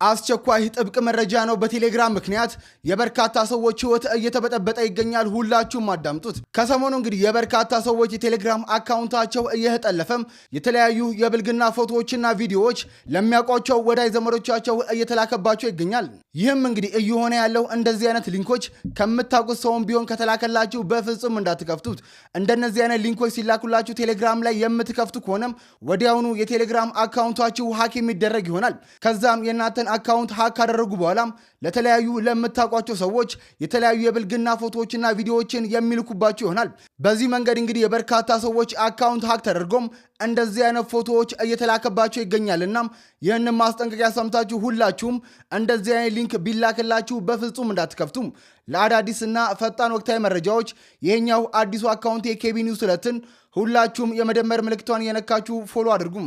አስቸኳይ ጥብቅ መረጃ ነው። በቴሌግራም ምክንያት የበርካታ ሰዎች ህይወት እየተበጠበጠ ይገኛል። ሁላችሁም አዳምጡት። ከሰሞኑ እንግዲህ የበርካታ ሰዎች የቴሌግራም አካውንታቸው እየተጠለፈም የተለያዩ የብልግና ፎቶዎችና ቪዲዮዎች ለሚያውቋቸው ወዳጅ ዘመዶቻቸው እየተላከባቸው ይገኛል። ይህም እንግዲህ እየሆነ ያለው እንደዚህ አይነት ሊንኮች ከምታውቁት ሰውም ቢሆን ከተላከላችሁ በፍጹም እንዳትከፍቱት። እንደነዚህ አይነት ሊንኮች ሲላኩላችሁ ቴሌግራም ላይ የምትከፍቱ ከሆነም ወዲያውኑ የቴሌግራም አካውንታችሁ hack የሚደረግ ይሆናል። ከዛም የእናንተን አካውንት hack ካደረጉ በኋላም ለተለያዩ ለምታውቋቸው ሰዎች የተለያዩ የብልግና ፎቶዎችና ቪዲዮዎችን የሚልኩባቸው ይሆናል። በዚህ መንገድ እንግዲህ የበርካታ ሰዎች አካውንት hack ተደርጎም እንደዚህ አይነት ፎቶዎች እየተላከባቸው ይገኛል። እናም ይህንን ማስጠንቀቂያ ሰምታችሁ ሁላችሁም እንደዚህ አይነት ሊንክ ቢላክላችሁ በፍጹም እንዳትከፍቱም። ለአዳዲስና ፈጣን ወቅታዊ መረጃዎች ይሄኛው አዲሱ አካውንት የኬቢ ኒውስ 2ን ሁላችሁም የመደመር ምልክቷን እየነካችሁ follow አድርጉም።